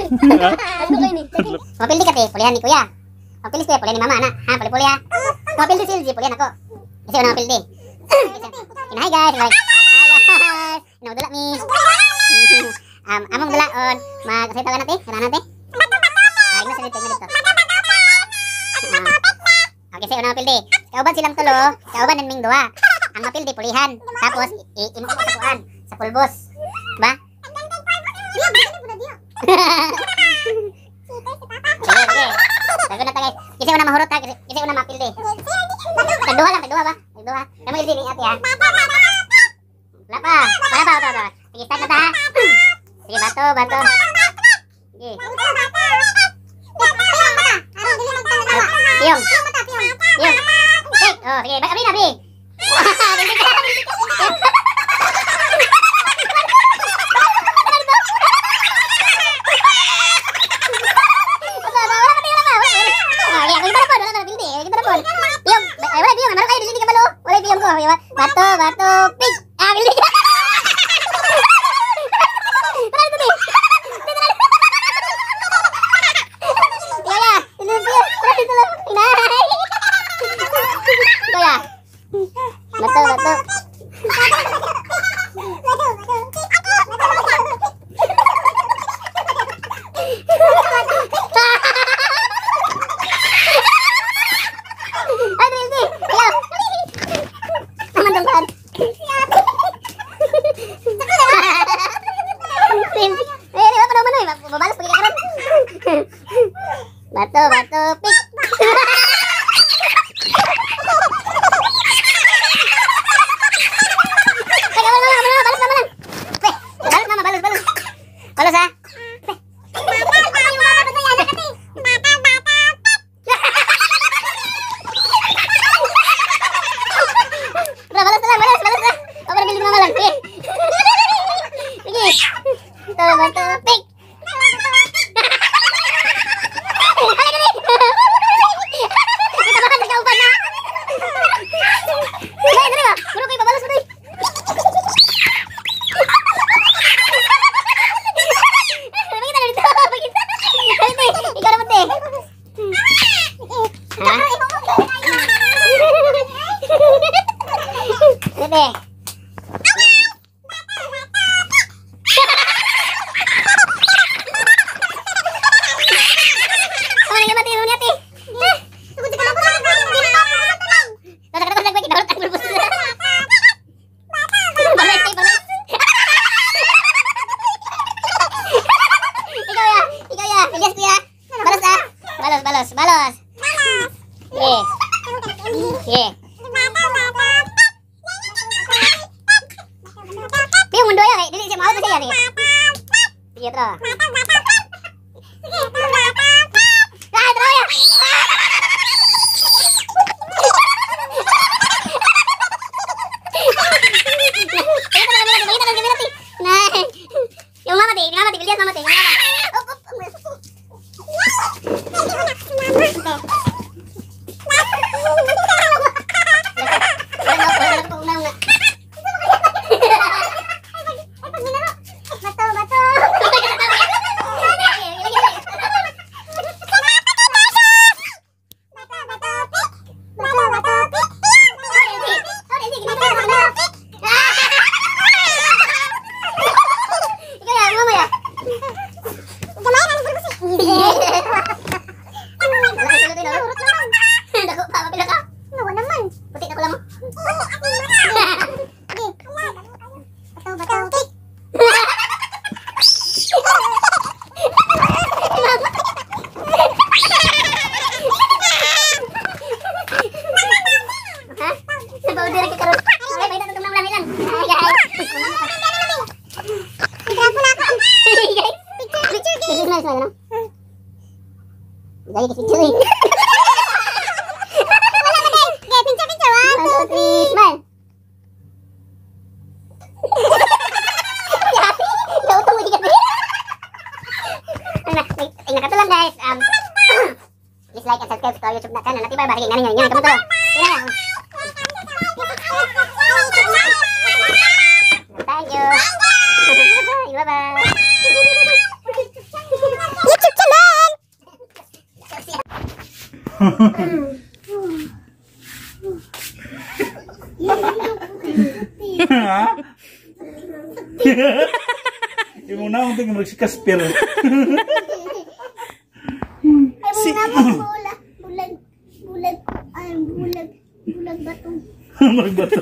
Ano kayo ni? Mapildi ka te, pulihan ni kuya. Mapildi kuya, pulihan ni mama ana. Ha, puli-puli ha. Mapildi si LG, pulihan ako. Kasi una mapildi. Hi guys, hi guys. Inaudala mi. Among dalaon, mag say tawagan natin, tara natin. Ay, na sa dito, dito. Okay, say una mapildi. Kauban silang tulo, kauban ng ming duha. Ang mapildi pulihan. Tapos imo sa kuan, sa pulbos. Ba? Sige, sige. Tago na ta guys. Kasi una mahurot ta, kasi una mapildi. Tagduha lang, tagduha ba? Tagduha. Kamo LG ni ate ha. Wala pa. Wala pa, wala pa. Sige, start na ta ha. Sige, bato, bato. Sige. Piyong. Piyong. Wait, oh, sige. Abi na, abi. Bato, bato, pig. Ah, bili. Tara dito. Tara, dito lang. Inay. Kuya. Bato, bato. Bato, bato, pik. Balos, balos, balos, mama, balos, balos. Balos, ha? Balos lang, balos, balos lang. O, para bilhin mama lang. Sige. Sige. Bato, bato, pik. Balos, balos, balos. Yeah. Yeah. Piyong mundo ya, dili siya maot siya sige. Sige, tro. Ah, tro ya. Yung mama ti, bilyas mama ti, yung mama. Op, op. Please like and subscribe to our YouTube channel. Nanti bye bye. Sige, ngani ngani kamu tuh. Thank you. Bye bye. Ha? Imong naong tingin mag si Casper. Ay, Si- mga bola. Bulag, bulag, ay, bulag, bulag batong. Magbato.